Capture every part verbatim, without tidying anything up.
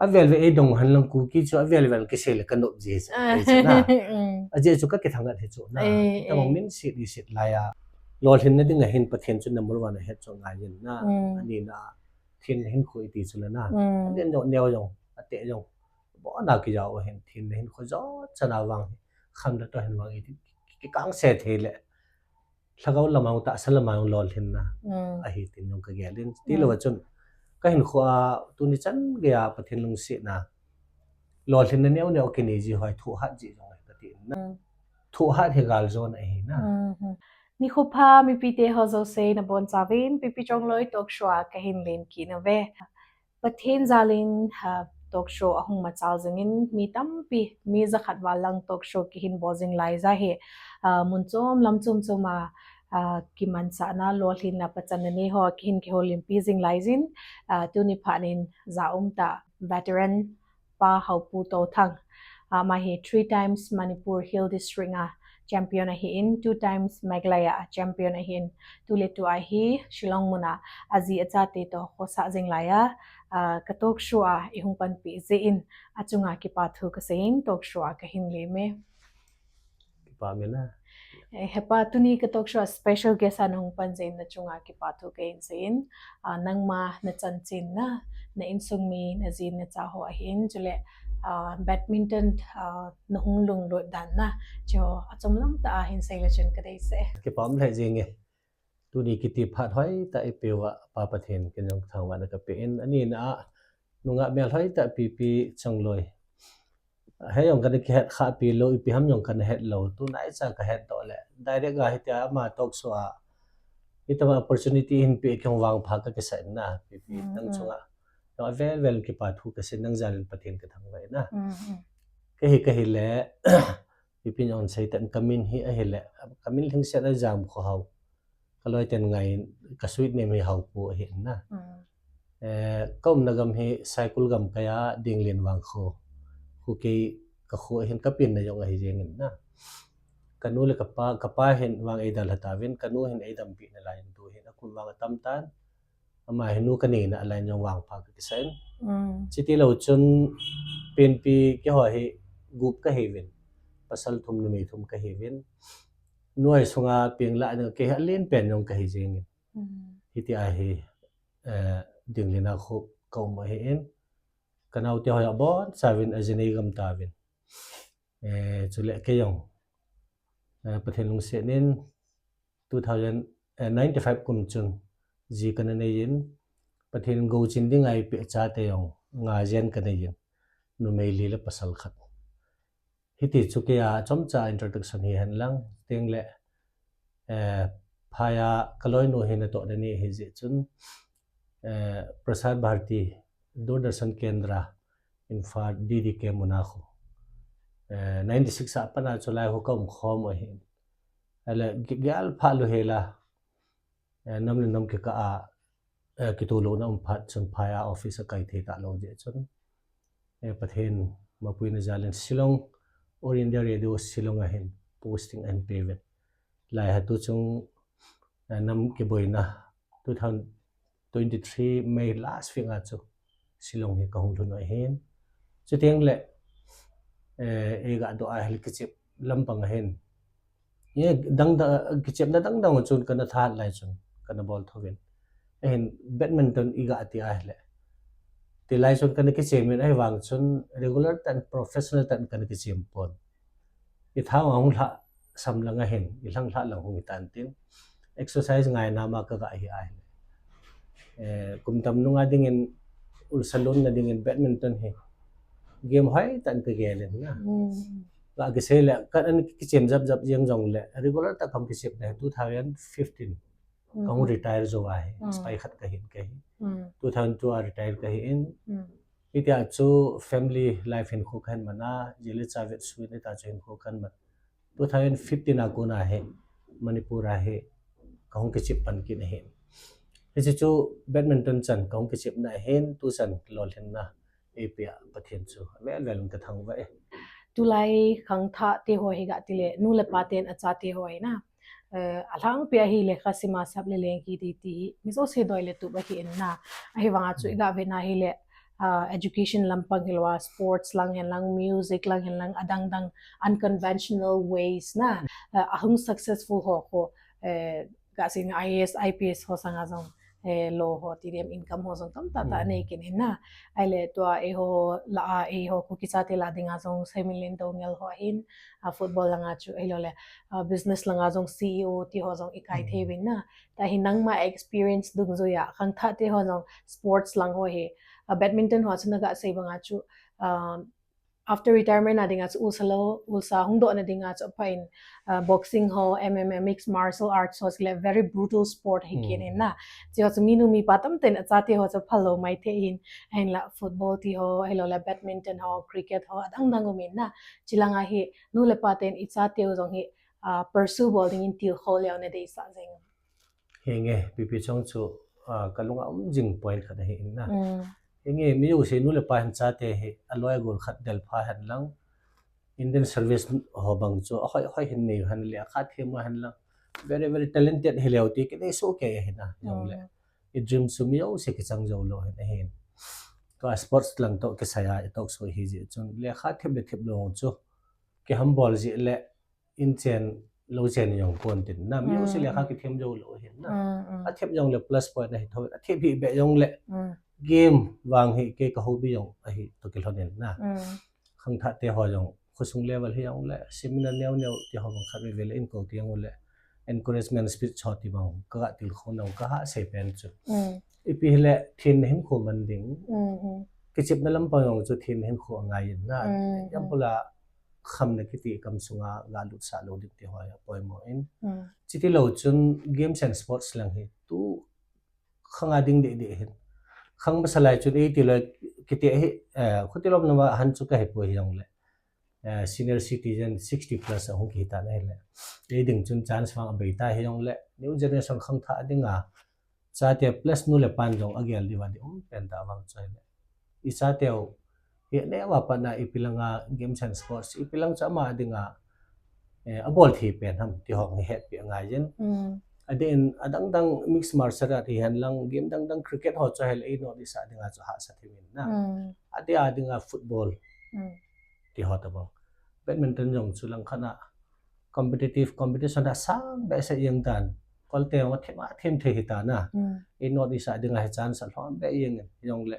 Avel vel ei dong hen lang Kuki chu avel vel kisei le kanop ji chu. Ajeh chu kakithang at hi chu na. Tamang min sit i sit lai a. Lolhinna ding ahin Pathen chu number one ahet chu ngai in na. Ani na. Thin hinkho iti chu le na. Aden jong neo jong, ate jong. Bona kijao hin thin hinkho jo chana vang hi. Kham le to hin vang iti. Kikang se thei le. Lhagao lamang tahsa lamang lolhinna ahi tin jong kagel in. Tilou a chun kahinkho a tuni chan gei a Pathen lungsetna lolhinna neo neo kinei ji hoi thohhat ji jong kati in na. Thohhat hi gal jona ahi na. Nikho pha mipite ho jouse nabonchauvin Pipi Chongloi talk show a kahin len kit nauve. Pathen jalin talk show ahung machal jingin mi tampi, mi jakhat val lang talk show kihin bol jing lai ja hi, mun chom lam chom chom a kimansahna lolhinna pachatna nei ho kihin kihoulimpi jing lai jin, tuni phat in ja umtah veteran Pa Haopu Touthang, ama hi three times Manipur Hill District a champion ahin, two times Meghalaya a champion ahin, tu le tu a hi Shillong mun a aji achate toh khosah jing lai a, ka talk show a ihung panpi jeh in achunga kipathu kaseiyin talk show a kahin lem e. Kipah mena. Hepa, tuni ka talk show a special guest a nahung pan jeh in nachunga kipathu kahin seiyin, nangma nachanchin na, na insung mi, naji nacha ho ahin, chule badminton nahung lunglut dan na, chu achom lam tah a hin sei le chun kadeisah e. Kipah lheh jeng e. Tuni kiti phat hoitah eipeuva Pa Pathen ken jong kathangvahna kapen, ani na a nungah melhoitah Pipi Chongloi. Hei jong kana kihet khahpi lou, ipi ham jong kana het lou. Tunaicha kahet doh le direct a hitia ama talk show a hitobang opportunity hinpeh kei jong vangpha kakisa in na, Pipi nang chunga jong avel vel kipathu kasei, nang jalin Pathen kathangvah e na. Kahi kahile Pipi jong seitah in kamin hi ahile, kamin lhingset a Jamkhohao. Kaloi ten ngai in, ka sweet name hi Haopu ahi in na. Kaumna gam hi Saikul gamkai a Dinglin vangkho. Khu kei kakho ahin, kapenna jong ahi jeng in na. Kanu le kapa, kapa hin vang eidalha tauvin, kanu hin eidampi nalai in tu hin akum vang atam tan. Ama hi nu kaneina a lai in jong vangpha kakisa in. Chuti lou chun penpi keiho hi gup kahiuvin. Pasal thum numei thum kahiuvin. Nuai sunga peng lah ding kei hi alen pen jong kahi jeng in. Hitia hi Dinglin a khu kaum ahi in. Kanaote ho abonchauvin ajinei gam tauvin. Chule kei jong Pathen lungset in two thousand, ninety-five kum chun ji kana nei in, Pathen in gouchin dinga eipeh chate jong nga jen kanei in, numei li le pasal khat. Hiti chu keia chomcha introduction hihen lang, tengle phai a kaloinu hi natoh ding ahijeh chun Prasar Bharati, Doordarshan Kendra, Imphal D D K mun a khu ninety-six a pat a chu lai khu kaumkhom ahi. Ahile gel phat lou hela nam le nam kikah a kitoh louna um phat chun phai a office akai thei talou jeh chun Pathen mapuina jalin Shillong, All India Radio Shillong a hin posting ahin peuvin. Lai ha tu chung nam kiboina two thousand twenty-three May last week a chu Shillong hi kahung lhun u ahin. Chutengle eiga doh ahile kichep lampang ahin, dangdang, kichepna dangdang chun kana thahat lai chun kana bol thouvin. Ahin badminton iga ti ahile, tilai chun kana kichem in, ahivang chun regular tah in, professional tah in kana kichem pon. Ithao ahung lhahsam lang ahin, ilhanglhah lang hung hitan tin, exercise ngaina ma kaga hi ahile, kum tam nunga dingin, ulsa lonna dingin badminton hi game hoitah in kagel in na. Ga kisei le kana kichem japjap jeng jongle regular tah kahung kichepna hi two thousand fifteen kahung retire jou ahi, sipai khat kahin kahi. Two thousand two a retire kahi in. Hitia chu family life hinkho kahin man a, ji le cha vetsuh in hitia chu hinkho kahin man. Two thousand fifteen a kona hi Manipur a hi kahung kichep pan kit ahi. Hiche chu badminton chan kahung kichepna ahin, tuchan lolhinna eipeh a Pathen chu avel vel in kathangvah e. Tulai khangthah teho hi ga tile nu le pa ten achate ho hi na, alhangpi a hi lekha sim a sap le leng kiti ti hi mi jouse doi le tup ahi in na. Ahivanga chu iga vetna hile uh, education lampang hilou a, sports lang hen lang, music lang hen lang, adang dang unconventional ways na, uh, ahung successful ho ko, eh, gasei na I A S, I P S ho sanga jong, eh, law ho, T D M income ho jong tamtah tah nei kin hin na. Ahile tua eiho la a, eiho Kuki chate la dinga jong Seiminlen Doungel ho hin, uh, football langa chu, ahilou le, uh, business langa jong C E O ti ho jong ikai thei vin na. Tahi nangma experience dungjuiya, khangthah te ho jong sports lang ho hi, uh, badminton ho chu nagasei banga chu, um, after retirement na dinga chu ulsa lou, ulsa hung doh na dinga chu apha in, uh, boxing ho, M M A, mixed martial arts ho, sile very brutal sport hi kin in na. Chi ho chu minu mipa tamtah in achate ho chu phalou mai thei in, ahin la football ti ho, ahilou le badminton ho, cricket ho, adang dang um in na. Chi langa hi nu le pa ten ichate u jong hi, uh, pursue bol dingin tilkhou leu na deisah jeng. Henge, Pipi Chong chu, uh, kalunga um jing point khat ahi in na. Henge, mi jouse nu le pa hin chate hi, aloi agol khat del pha hen lang. Indian service ho bang chu, ahoi, hoi hin nei hen le, akha them hen lang. Very, very talented hileu ti, kidei soh kei ahi na, jong le. I dream chu mi jouse kichang jou lou hin ahin. Ka sports lang toh kisai a, i toh so hi ji chun, lekha thep le thep lou chu. Kihambol ji le, in chen, lou chen jong kon tin na, mi jouse lekha kithem jou lou hin na. Athem jong le plus point ahi tho, athem hi be jong le. Game vang hi kei ka hobby jong ahi toh kilhon in na. Khangthah te ho jong, khosung level hi jong le, seminar neo neo te ho bang khat ve ve le in ko ti jong le, encouragement speech ho ti bang, ka ga tilkhou nau, ka ha sei pen chu. Ipi hile, thin hin kho man ding. Kichepna lampang jong chu thin hin kho angai in na. Example a, khamna kiti kam sunga ga lutsah lou ding ti ho hi apoimo in. Chiti lou chun games and sports lang hi tu khanga ding deh deh hin. Khang masa lai chun eiti loi kiti hi, eh, khuti lom nama han chu ka hepoi hi jong le. Eh, senior citizen sixty plus ahung kihi ta na hi le. Ei ding chun chance vang abei ta hi jong le. New generation khangthah dinga. Chate plus nu le pan jong agel diu va di um pen ta vang chu hi le. I chate u, hi ne va pa na ipi langa games and sports, ipi lang chu ama dinga, eh, abol thei pen ham, ti ho hi hetpi angai jin. Adeh in, adang dang mixed martial art hi hen lang, game dang dang cricket ho chu hi le, i North East a dinga chu hahsa thei in na. Adeh a dinga football, ti ho ta bang. Badminton jong chu lang khat na, competitive, competition a sang behseh jeng tan. Kolte jong athem, athem thei hi ta na. I North East a dinga hi chance alhom be jeng in, jong le.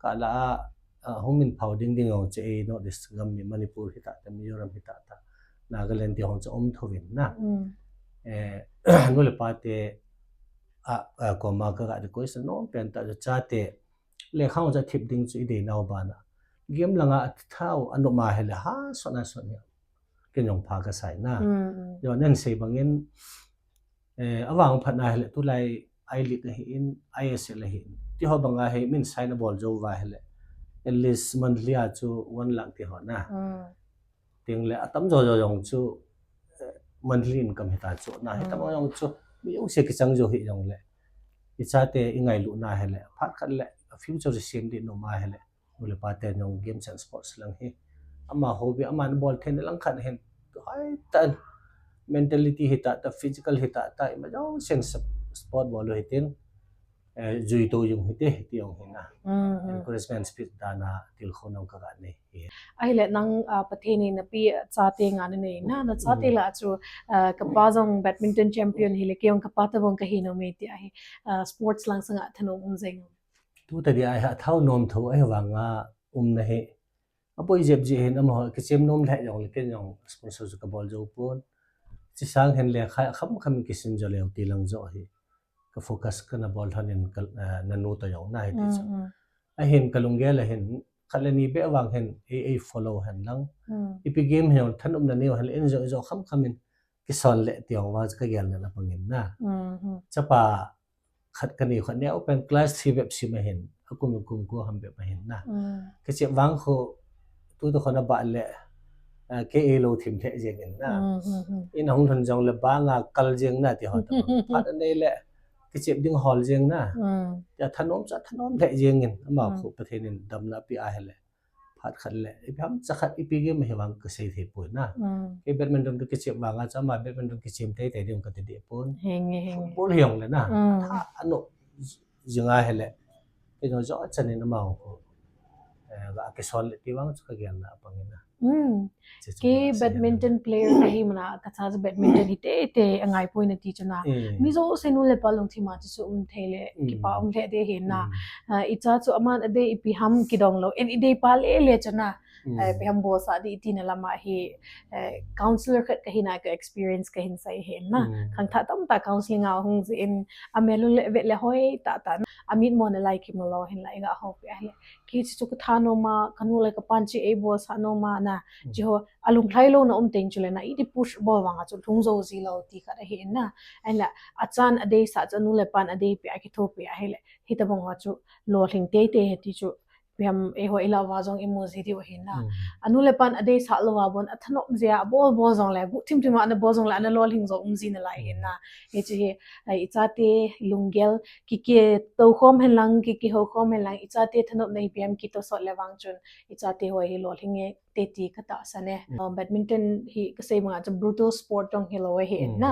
Ka la a, a, hung min phau ding ding jong chu ei North East gam mi Manipur hi ta ta, Mizoram hi ta ta. Nagaland ti hong chu um tho vin na. Eh, nu le pa te, a, a, koma ka ga request nom pen ta chu chate. Lekha hong chu thip ding chu i dei nau bana. Game langa a thau a noma hi le ha sot na sot ni. Ken jong pha ka sai na. Jong nen sei bangin, eh, avang phat na hi le tulai I-League ahi in, I S L ahi in. Ti ho banga hi min sign abol jou va hi le. At least monthly a chu one lakh ti ho na. Ting le atam jo jo jong chu, eh, monthly income hi ta chu na. Hi tam jong chu mi jouse kichang jou hi jong le. I chate i ngailu na hi le. Phat khat le future sem di noma hi le. Nu le pa te jong games and sports lang hi. Ama hobby, ama na bol thei na lang khat hin. Hoi tan. Mentality hi ta ta, physical hi ta ta, ima jong sen sport bol hi tin. Eh, jui to jung hi te, ti jong hi na. Encouragement speech dana tilkhou nau ka ga nei. Ahi le nang, ah, Pathen in na pi chate nga na nei na, na chate la chu, ah, ka pa jong badminton champion hi le, kei jong ka pa ta bang ka hi nom e ti ahi, ah, sports lang sanga thanom um jeng. Tu ta di a hi a thau nom tho ahi vanga um na hi. Apoi jep ji hin amaho kichem nom le jong le ken jong sponsor chu ka bol jou pon. Chi sang hin le khai kham kham kisim jo leu ti lang jo hi. Ka focus ka na bol thanin ka, eh, na nu to jong na hi ti chu. Ahin ka lunggel ahin khat le ni be vang hin ei, ei follow hen lang. Ipi game hin thanom na neo hen in jo, jo kham kham in. Kison le ti jong vang chu ka gel na na pangin na. Chapa khat ka ni khat neo pen class three bep sim ahin, akum kum ko ham bep ahin na. Kichep vang khu, tu tu khona ba le, ah, kei ei lo thim the jeng in na. In hung thon jong le banga kal jeng na ti ho ta. Phat anei le, kichep ding hol jeng na. Ti a thanom cha thanom the jeng in, ama khu Pathen in damna pi a hi le. Phat khat le, ipi ham cha khat ipi game hi vang ka sei thei poi na. Kei badminton ka kichep vanga cha ama badminton kichem tei tei ding ka ti de pon. Henge, henge. Football hi jong le na. Tha ano jinga hi le. Kei jong jo chanin ama khu. Eh, ga kisol le ti vang chu ka gelna apang in a. Hmm. Che chu Kei na si badminton player ka hi mana, ka cha chu badminton hi te te a ngai poi na ti chu na. Eh. Mi jouse nu le pa lungthim a chu chu um thei le, Hmm. kipa um le de hi na. Hmm. Ah, i cha chu aman a dei ipi ham kidong lou. En i dei pa le le chu na. Hmm. Eh, ipi ham bol sa di i ti na lam a hi, eh, counselor khat ka hi na ka experience ka hin sei hi na. Hmm. Khangthah tamtah counseling a hung jin a mel u le vet le hoi tah tah na. A mit mo na lai ki mo lou hin la i ga ho pi a le. Kei chu chu ka tha nom a, ka nu le ka pan chu ei bol sa nom a na. Hmm. Chi ho, a lunglhai lou na um teng chu le na, i ti push bol vang a chu lhung jou ji lou ti khat ahi na. Ahin la, a chan a dei sa chu a nu le pan a dei pi a kitho pi a hi le. Hi ta bang a chu lolhing tei tei hi ti chu. Ipi ham ei ho i la va jong i mu ji diu ahi na. Hmm. A nu le pan a dei sa lou a bon a thanom jia a bol bol jong le, gu thim thim a na bol jong le, a na lolhing jong um ji na lai hi na. Hmm. Hi chu hi, ai, i chate lunggel, ki ki to khom hen lang, ki ki ho khom hen lang, i chate thanom na ipi ham ki to sot le vang chun, i chate ho hi lolhing e, te ti ka tahsan e. Hmm. Um, badminton hi ka sei bang a chu brutal sport jong hi lou ahi Hmm. na.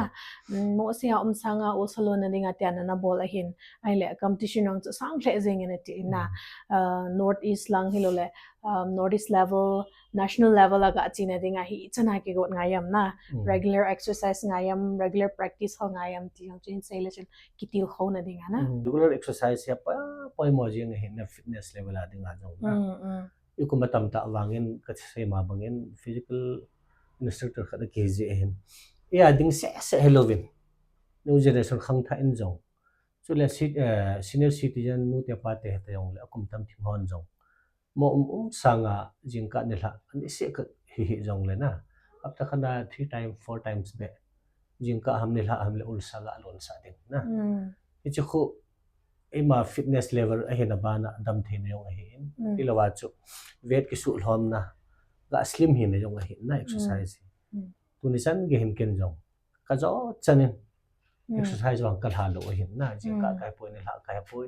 Hmm, mo se a um sang a, o salo na ding a ti a na na bol ahin. Ai le, competition jong chu sang le jing in a ti na. Hmm. Uh, North East lang hi lou le, um, North East level, national level a ga chi na ding a hi, i chan a kigot ngai am na. Hmm. Regular exercise ngai am, regular practice ho ngai am ti jong chu in sei le chun kitil kho na ding a na. Hmm. Regular exercise hi a pa, poimo jing ahi na fitness level a ding a jong na. Hmm, hmm. I kum a tam ta vang in ka sei ma bang in physical instructor khat a ki ji ahin. I a ding se se hi lou vin. New generation khangthah in jong. Chu le si-, eh, senior citizen nu te pa te hi ta jong le a kum tam thim hon jong. Mo um um sang a jingkah nilhah, ani se ka hi hi jong le na. Hapta khat a three time, four times be. Jingkah ham nilhah ham le ulsa ga lon sa ding na. Hmm. Hi chu khu, eima fitness level ahi na bana dam thei na jong ahi in. Hmm. Hi lou a chu, vet ki su lhom na. Ga slim hi na jong ahi na exercise. Hmm. Tuni chan ge hin ken jong. Ka jo chan in. Hmm. Exercise vang ka lha lou ahi na. Jingkah Hmm. kai poi nilhah kai poi.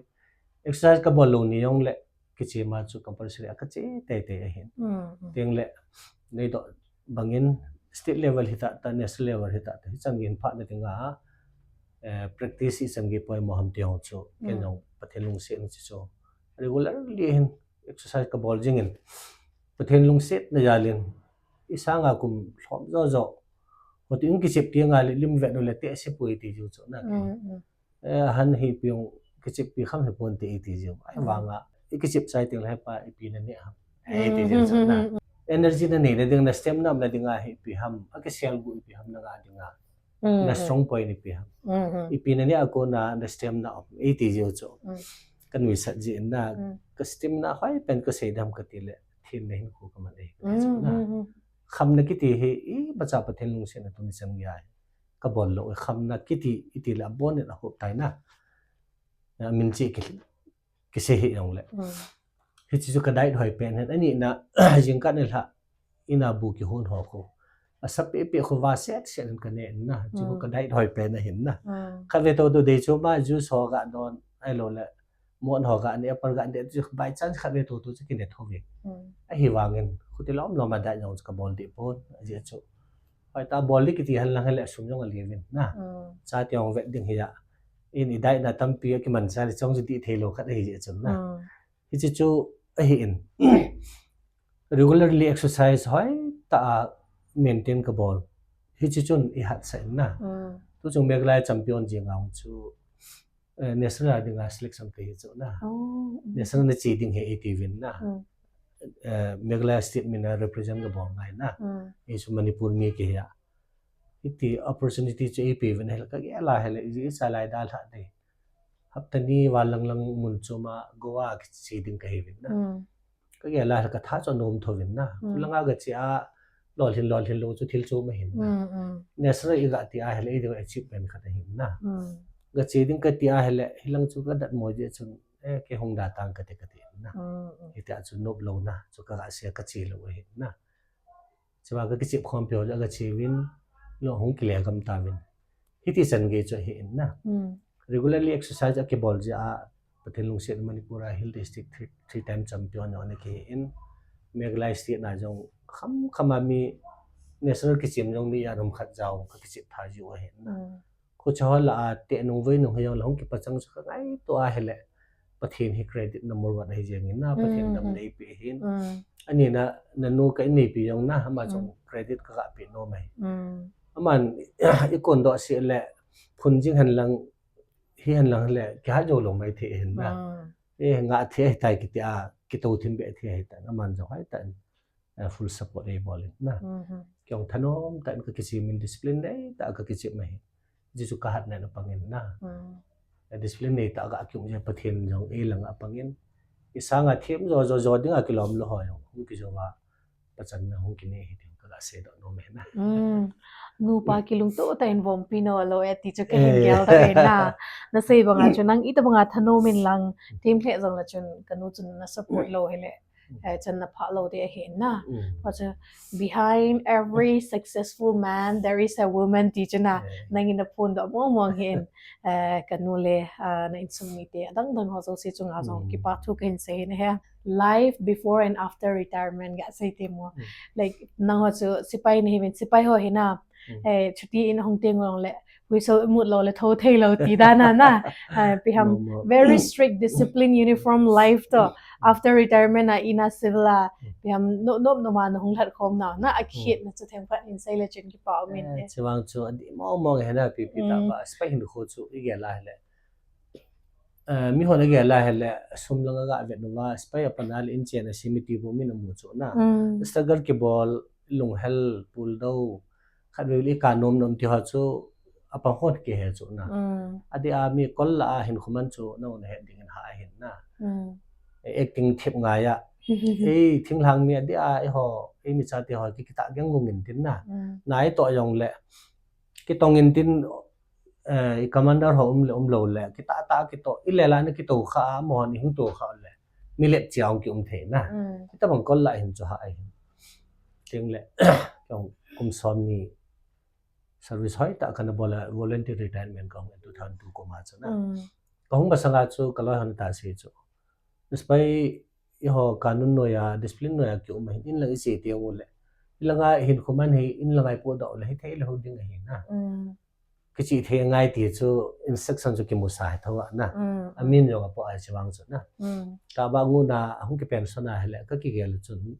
Exercise ka bol lou ni jong le. Kiche ma chu compulsory a ka che tei tei ahi. Hmm, hmm. Teng le, nei do bang in state level hi ta ta, national level hi ta ta, hi chan gin pha na ding a, eh, practice i chan gi poimo ham ti ho chu, ken Hmm. jong Pathen lungset ni chu. Regularly hin exercise ka bol jing in, Pathen lungset na jal in, i sang a kum lhom jo jo. Hoti ung kichep ti nga le lim vet u le te se poi ti ju chu na ke. Hmm, hmm. Eh, han hi pi ung kichep pi kham hi pon te i ti ju. Ai Hmm. vang a, i kichep chai ting le pa ipi na ne ham. Ai ti ju chu na. Hmm, hmm, hmm, hmm. Energy na nei na ding na stamina na ding a hi pi ham. A ki sel gu ipi ham na nga ding a. Hmm, Na hmm. strong point ipi ham. Hmm, hmm. Ipi na ne a ko na na stamina um. I ti ju chu. Hmm. Ka nui sat ji in na. Hmm. Ka stamina hoi pen ka sei dam ka ti le. Thin na hin ko ka man ei. Ka ti chu Hmm, na. hmm, hmm. Khamna kiti hi i bacha Pathen lungset na tuni chan gi a hi. Ka bol lou, khamna kiti, i ti le a bon in a hop tai na. Na min chi ki, ki sei hi jong le. Hmm. Hi chi chu ka diet hoi pen hen, ani na, jingkah nilhah, i na bu ki hon ho ko. A sa pe pe ko va set set in ka ne in na, chi ko Hmm. ka diet hoi pen a hin na. Hmm. Kha ve to to dei chu ma juice ho ga don, ai lou le. Mo ho ga ne, apple ga ne, chu by chance kha ve to to chu ki ne tho ve. Hmm. Ahi vang in, khuti lom lom a diet jong chu ka bol di pon, a ji chu. Hoi ta bol di kiti hal lang hal le sum jong a liu vin na. Hmm. Cha ti ong vet ding hi a. In i diet na tampi a ki man cha le chong chu di thei lou khat ahi ji chun na. Hmm. Hi chi chu ahi in. Regularly exercise hoi ta a maintain ka bol. Hi chi chun i hat sa in na. Hmm. Tu chung Meghalaya champion ji ngang chu eh, national a ding a selection te hi chu na. Oh, mm. National na chi ding hi i ti vin na. Mm. Eh, Meghalaya state min a represent ka bol ngai na. Mm. I chu Manipur mi ki hi a. I ti opportunity chu i pi vin hel ka ge la hel i sa lai da la de. Hapta ni va lang lang mun chu ma Goa ki chi ding ka hi vin na. Mm. Ka ge la ka tha chu nom tho vin na. Mm. Langa ka chi a lolhin lolhin lou chu thil chu ma hin na. Mm, mm. National i ga ti a hel i ding achievement khat a hin na. Mm. Ga chi ding ka ti a hel hi lang chu ka dat mo je chun, eh, ke hung da tang ka ti ka ti na. Mm, mm. I ti a chu nop lou na, chu ka ga sia ka chi lou a hin na. Chua ka kichip khom pio ka chi vin, lo hung ki le gam ta vin. Hi ti chan ge chu hi in na. Mm. Regularly exercise a ki bol ji a Pathen lungset Manipur a Hill District three, three time champion jong ana ki hi in. Meghalaya state na jong kham kham a mi national kichim jong mi a rum khat jao ka kichip tha ji u a hin na. Mm. Khu cha ho la a te nung voi nung hi jong la hung ki pachang chu ka ngai to a hel le. Pathen hi credit number one ahi jeng in na, Pathen dam neipe hin. Ani na, nanu ka in neipi jong na, ama jong credit ka ga pe nom ahi. Aman, i kon doh seh le, phun jing hen lang, hi hen lang le, kihat jou lou mai thei hin na. E, nga thei ahi tai kiti a, kitou thim be thei ahi tai, aman jong hai tai. Full support ei bol in na. Kei jong thanom tah in ka kichim in, discipline nei tah ka kichim ahi. Jesu ka hatna na pang in na. Discipline nei tah ka kium jeh Pathen jong ei lang a pang in. I sanga them jo jo jo ding a kilom lou ho jong hung kijo a pachatna hung kinei hi ding ka ga seidoh nom e na. Nupa kilungto tah in vompi nalou e ti chu ka hin gel tah e na. Na sei banga chu nang itobanga thanom in lang them lheh jong le chun ka nu chun na support lou hile. Chan na phah lou ding ahi na. Achu, behind every successful man there is a woman ti chu na. Nangin na phondoh mong mong hin, ka nu le na insung mite adang dang ho jouse chunga jong kipa thu ka hin sei hin ahi. Life before and after retirement ga sei te mo. Like nangho chu sepai nahi uvin, sepai ho hi na, chuti in hung teng jong le whistle imut lou le tho thei lou ti dan a na. Ipi ham, very strict discipline uniform life toh. After retirement a ina civil a ipi ham, nop nop a na hung lhat khom nau na, akhetna chu themkhat hin sei le chun kipa um in. Chuvang chu adih mong mong hi na, ipi ipi tah ba, sepai hinkho chu i gel a hile, mihon a gel a hile, sum lang a ga vet uva, sepai a pan a le in chen a simi ti bu min amu chu na. Struggle kibol, lunghel, puldou, khatvei le i ka nom nom ti ho chu apang hon kihe chu na. Adih a mi kol lah a hinkho man chu nangho na het ding in ha ahin na. Acting thip ngai a, ei thinglhang mi adih a eiho, ei michate ho ki, kitah geng gung in tin na. Nai toh jong le kitong in tin, i commander ho um le um lou le kitah tah kitoh, i lela na kitoh kha a, amahon i hung toh kha le mi let chia hung kium thei na. Hitabang kol lah hin chu ha ahin. Tin le kum somni service hoitah kana bol a, voluntary retirement ka hung in two thousand two kum a chu na. Ka hung masanga chu ka loi hon ta sei chu, sepai eiho kanun noiya, discipline noiya kium ahin, in lang i che teng u le, in langa hinkho man hi in langa i podoh le hithei lou ding ahi na. Kichih thei ngai ti chu instruction chu kimusa hi tho a na. Amin jong apoh a, chuvang chu na. Ka ba ngu na, ahung ki pension a hile ka kigel chun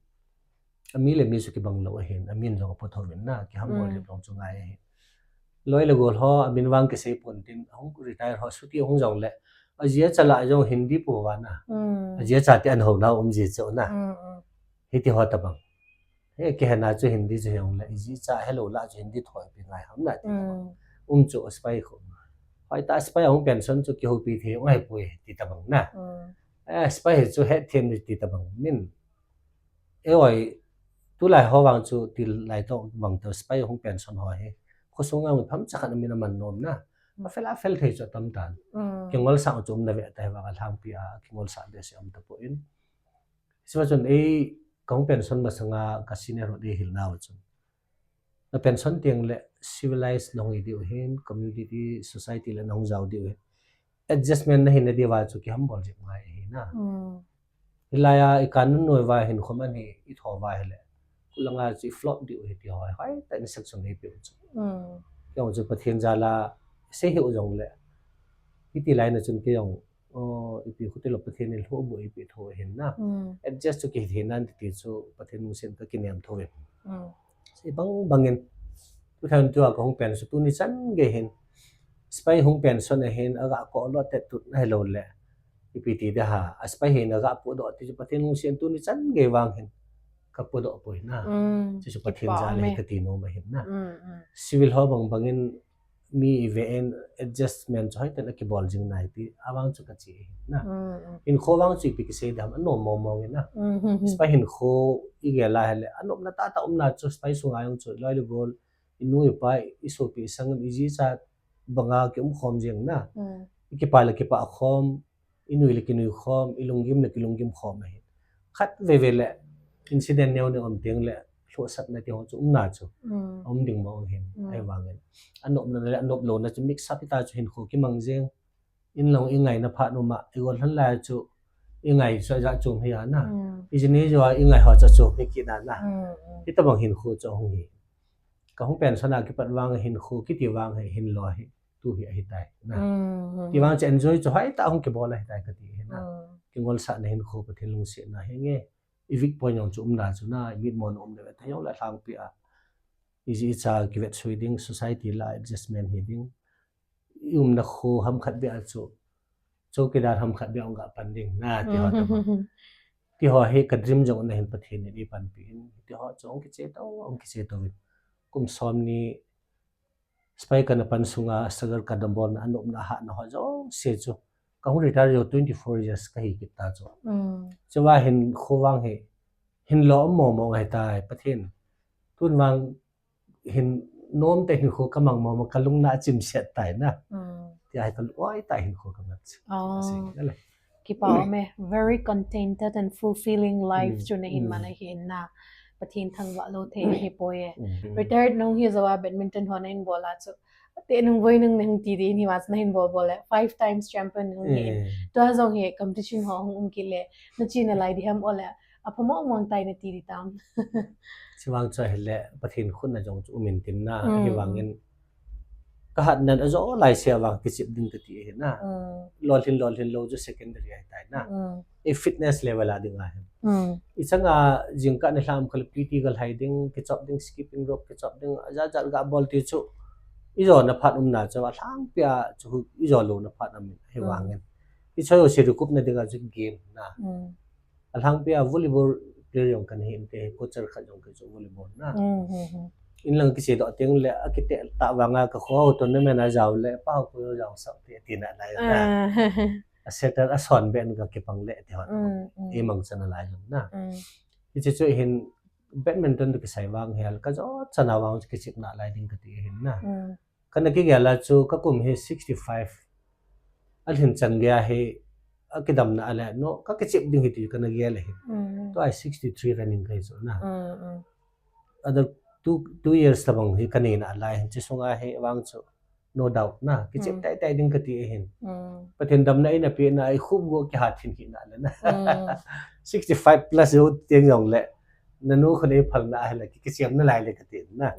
ami le mi chu kibang lou ahin, amin jong apoh tho uvin na, kihambol jep jong chu ngai ahin. Loi le gol ho amin vang kisei pon tin, ahung retire ho chuti ahung jong le, ajia cha lah jong Hindi pu va na. Ajia cha ti an ho na um ji chu na. Hiti ho tabang. He kihe na chu Hindi chu hi jong le, iji cha helou lah chu Hindi thoi pi ngai ham na ti tabang. Um chu sepai khu. Hoitah sepai ahung pension chu kihoupi thei ngai poi ti tabang na. Sepai hi chu het them ti tabang min. Eiho, tulai ho vang chu, tilai toh vang toh, sepai hung pension ho hi khosung a mi pham cha khat amin aman nom na. Afel afel thei chu atam tan. Kingol sah chu um na ve ta hi vang a lhangpi a, kingol sah behseh um tapon. Chua chun ei, ka hung pension masanga ka senior ho dei hil nau chun, na pension teng le civilized na hung hi diu hin, community, society le na hung jao diu hin. Adjustment na hin na diu va chu kihambol jep ngai ahi na. Hilai a i kanun noi va hinkho man hi i tho va hile, khulanga chu i flop diu hi ti ho, hoitah in section nei piu chu. Kei jong chu Pathen jal a sei hiu jong le, hiti lai na chun kei jong, ipi khu tilou Pathen in lhubu ipi tho hin na. Adjust chu kithei nan ti chu Pathen lungset ka kinem tho ve. Sei bang bang in, two thousand two a ka hung pension tuni chan gei hin, sepai hung pension ahin, aga ko lo te tut na hilou le, ipi ti de ha, a sepai hin aga podoh ti chu Pathen lungset tuni chan gei vang hin ka podoh poi na. Chu chu Pathen jal a hi ka ti nom ahin na. Civil ho bang bang in mi i ve in adjustment chu hoitah in akibol jing nai ti avang chu ka chi ahi na. Hinkho vang chu ipi kisei dam, anom mong mong in na. Sepai hinkho i gel a hile, anopna tahtah umna chu sepai sunga jong chu, loi le gol, i nu i pa, i sopi i sangin, i ji i cha banga kium khom jeng na. I kipa le kipa khom, i nui le kinui khom, i lunggim le kilunggim khom ahi. Khat veve le incident neo neo um teng le lhuhsatna ti ho chu umna chu um ding mong hin. Ahivangin anopna le anop louna chu mix up hita chu hinkho kimang jeng. In lang i ngaina phat um a, i gol lhon lai chu i ngai chu aja chom hi a na. I ji ni jo a i ngai ho chu chom hi kit na na. Hitabang hinkho chu hung hi. Ka hung pension a kipat vang hinkho kiti vang hi hin lo hi. Tu hi ahi tai na. Ti vang chu enjoy chu hoitah hung kibol ahi tai ka ti hi na. kingolsahna hinkho Pathen lungsetna hi nge, i weak point jong chu umna chu na, i mitmo na um le ve ta jong le alhangpi a. Iji icha kivet sui ding, society la adjustment hi ding. I umna kho ham khat bia chu, chowkidar ham khat bia ong ga pan ding na, ti ho ta ho. Ti ho hi ka dream jong na hin Pathen in i panpi in, ti ho chu ong kiche to, ong kiche to vin. Kum som ni spy kana pan sunga struggle kana bolna, anopna, ahahna ho jouse chu. Ka hung retire jo twenty-four years ka hi kit ta chu. Chua hin kho vang hi, hin lo mo mo ngai tai, Pathen. Tun vang hin nom te hin kho ka mang mo mo ka lungna chim set tai na. Ti ai ka loi tai hin kho ka mat. Asi na le. Kipa um e, very contented and fulfilling life chu na hin man ahi na. Pathen thangvah lou thei hi poi e. Retired nung hi zawa badminton ho na hin bol a chu. Te nung voi nung na hin ti di ni mas na hin bol bol e. Five times champion nung hi. Tua jong hi competition ho hung um kit le. Na chi na lai di ham o le. Apha mong mong tai na ti di tam. Chivang chu ahile Pathen khut na jong chu um in tin na. Hi vangin ka hatnan ajo lai se vang kichep ding ka ti ahi na. Lolhin lolhin lou chu secondary ahi tai na. I fitness level a ding ahi. I changa jingkah ni lham khal P T ka lhai ding, kichop ding, skipping rope kichop ding, ajat jat ga bol ti chu. I jo na phat um na chu alhangpi a chu i jo lou na phat um in hi vangin. I choi o se recoupna ding a chu game na. Alhangpi a volleyball player jong kan hi inte, coach khat jong ka chu volleyball na. In lang kiche doh teng le, akite ta vanga ka kho tournament a jao le, pa ho ko jao sa te, ti na lai na. A setter a son ben ka kipang le, ti ho. I mang chan a lai na. Hiche chu hin badminton tu kisai vang hel, ka jo chan a vang kichep na lai ding ka ti hin na. Kana kigel a chu ka kum hi sixty-five. Alhin chan gei a hi akidamna a le no, ka kichep ding hi ti kana gel ahi. Tua hi sixty-three running ka hi chu na. Other two, two years tabang hi ka neina a lai hin, chi sunga hi vang chu no doubt na. Kichep tai tai ding ka ti ahin. Pathen damna in a pi na, i khup go kihat thin hi na le na. Sixty-five plus jo teng jong le. Na nu khun ei phalna ahi le, ki, kichep na lai le ka ti na.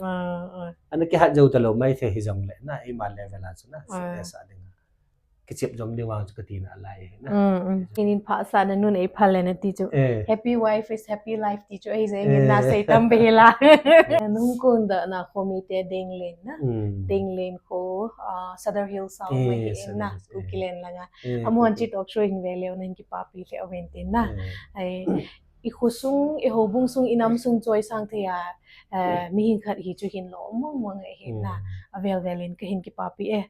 Ana kihat jo ta lou mai the hi jong le na, eima level a chu na, fitness a ding a. Kichep jom ding vang chu ka ti na lai na. Inin pha sa na nun ei phal le na ti chu. Happy wife is happy life ti chu ei jeng in na sei tam be la. Nung kun da na kho mi te ding len na. Ding len kho, ah, Sadar Hills a um ahi na, Kuki len langa. Amun chi talk show hin ve leu na hin kipapi le aven tin na. Ai, i khosung, i houbung sung, i nam sung choisang thei a, eh, mihem khat hi chu hin lom mong mong ahi na, avel vel in ka hin kipapi e.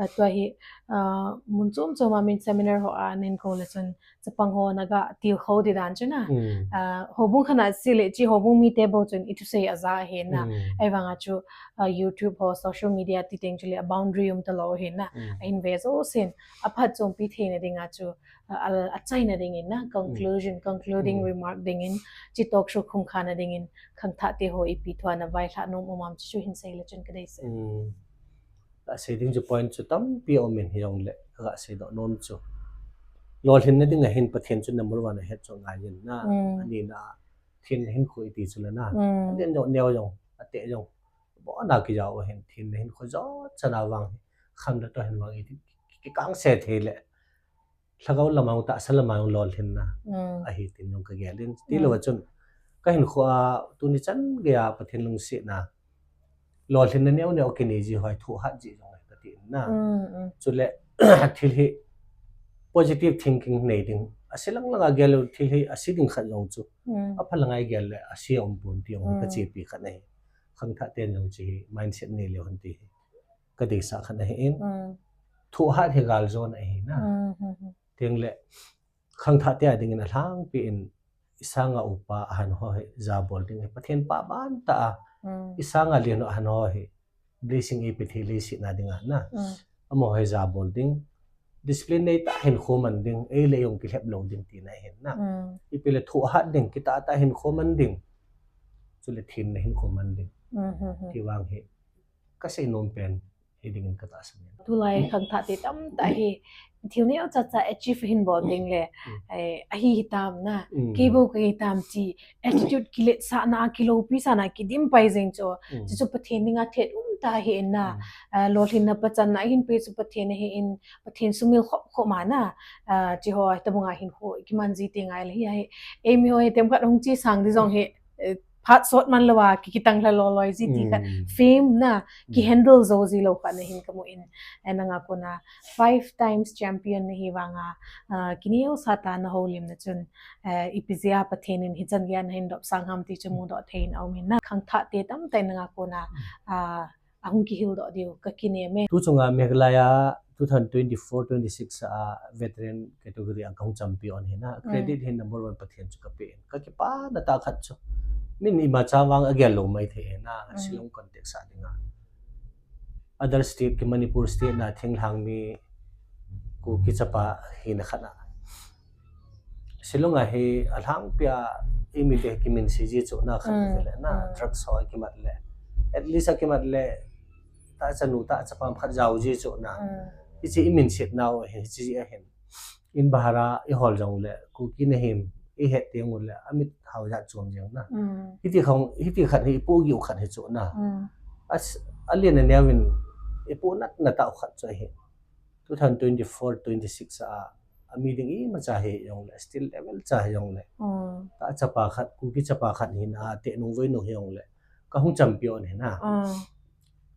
Eh, tua hi, ah, mun chom chom a min seminar ho a nen ko le chun chapang ho na ga til kho di dan chu na. Ah, houbung khat a si le chi houbung mite bou chun i thusei aja ahi na. Ahivang a chu, ah, YouTube ho, social media ti teng chu le a boundary um ta lou ahi na. Ahin ve jo sin, aphat chompi theina ding a chu, a, a, achaina ding in na, conclusion, concluding remark ding in, chi talk show khum khana ding in, khangthah te ho ipi thu ana vaihla nom um am chu hin sei le chun ka dei se. Ka sei ding chu point chu tampi um in hi jong le, ka sei doh nom chu. Lolhinna ding a hin Pathen chu number one a het chu ngai in na, ani na, thin hin khu iti chu le na. Ani no neo jong, ate jong. Bo na ki jao hin, thin hin khu jo, chana vang hi. Kham da to hin vang iti, ki, ki kang se thei le. Lhagao lama jong tahsa lama jong lolhinna ahi tin jong ka gel in. Ti lou a chun ka hinkho a tuni chan gei a Pathen lungsetna lolhinna neo neo kinei ji hoi thoh hat ji jong ka ti in na. Chule thil hi positive thinking nei ding. Asi lang lang a gel lou thil hi asi ding khat jong chu. Apha lang a i gel le asi um pon ti jong ka chepi khat ahi. Khangthah ten jong chu hi mindset nei leu hen ti hi. Ka deisah khat ahi in. Thoh hat hi gal jon ahi na. Teng le khangthah te a ding in alhangpi in i sanga upa ahin ho hi jabol ding hi Pathen pa ban ta a. I sanga len ho ahin ho hi blessing ipi thei leiset na ding a na. Amaho hi jabol ding. Discipline nei ta hinkho man ding. Ei le jong kilhep lou ding tina ahi na. Ipi le thoh hat ding, kitah tah hinkho man ding. Chule thinna hinkho man ding. Ti vang hi ka sei nom pen hi ding in ka tahsan in. Tulai khangthah te tamtah hi thil neo cha cha achieve hin bol ding le, eh, ahi hi tam na, kei bou ka hi tam chi, attitude kiletsahna, kilopisahna, kidim pai jeng chu, chu chu Pathen dinga thet um ta hi in na, ah, lolhinna pachanna hin pe chu Pathen hi in, Pathen sumil khop khop ma na, ah, chi ho ta bunga hin ho kiman ji te ngai le hi, hi, ei mi ho hi tem khat hung chi sang di jong hi, eh, phat sot man lo wa, ki kitang la lo loi ji ti khat, fame na, ki handle jo ji lo khat na hin ka mu in, eh, nanga kona five times champion na hi vanga, ah, kineo sa ta na ho lim na chun, eh, ipi jia Pathen in hichan geiya na hin dop sang ham ti chu mu doh thei in aum in na. Khangthah te tamtah in nanga kona, ah, ahung kihil doh diu ka kinem e. Tu chunga Meghalaya two thousand twenty-four twenty-six a veteran category a kahung champion hi na. Credit hin number one Pathen chu ka pe in. Ka kipa na ta khat chu. Min imacha vang agel lo mai thei hi na. Shillong context a dinga. Other state ki Manipur state na thinglhang mi Kuki chapa hi na khat na. Shillong a hi alhangpia imi te kimin si ji chu na khat le na, drugs ho kimat le. At least a kimat le ta chanu ta chapa khat jao ji chu na. Hichi imin sit nau hi, hichi a hin. In bahara i hol jong le, Kuki na him, i het teng u le, amit hau jat chom jeng na. Hiti khong, hiti khat hi, ipu gi u khat hi chu na. As, a lian a neo in, ipu nat na ta u khat chu hi. Two thousand twenty-four twenty-six a, a mi ding imacha hi jong le, skill level cha hi jong le. Ta chapa khat, Kuki chapa khat hi na, te nung voi nung hi jong le. Ka hung champion hi na.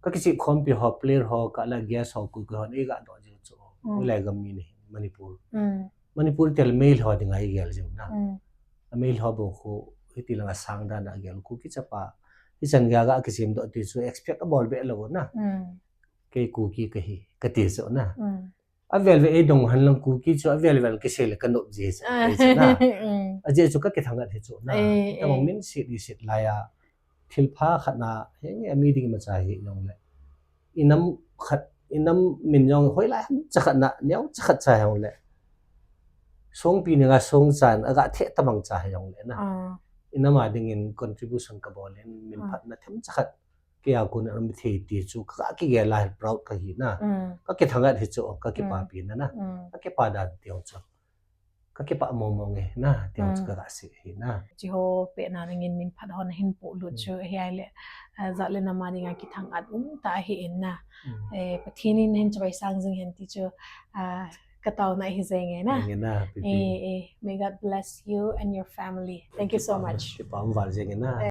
Ka kichi khompi ho, player ho, ka la guest ho, Kuki ho, ei ga doh jing chu. Ei lai gam mi ni, Manipur. Manipur tel Meitei ho dinga i gel jing na. A Meitei ho bou khu, hiti langa sang dan a gel Kuki chapa. Hichan geiya ga kisim doh ti chu expect a bol be lo na. Kei Kuki ka hi, ka ti chu na. A vel ve ei dong han lang Kuki chu a vel vel kisei le ka nop ji chu. Ei chu na. A je chu ka kithang at hi chu na. Ka bang min sit i sit lai a. Thil pha khat na, he nge a mi ding imacha hi jong le. I nam khat, i nam min jong hoi lai ham cha khat na, neo cha khat cha jong le. Songpi ni nga song chan, a ga the ta bang cha jong le na. I nam a ding in contribution ka bol in, min phat na them cha khat. Kei a kun a mi thei ti chu, ka kigel a proud ka hi na. Ka kithang at hi chu, ka kipapi na na. Ka kipa dan ti jong chu. Ka kipa mong mong e na, ti jong chu ka ga sei hi na. Chi ho pe na nangin min phat ho na hin pu lut chu, hi ai le, ah, jat le nam a dinga kithang at um ta hi in na. Eh, Pathen in hin chawai sang jing hen ti chu, ah, ka tao na hi jeng e na. Nge na, Pipi. Eh, eh, may God bless you and your family. Thank you so much. Kipa um val jeng e na.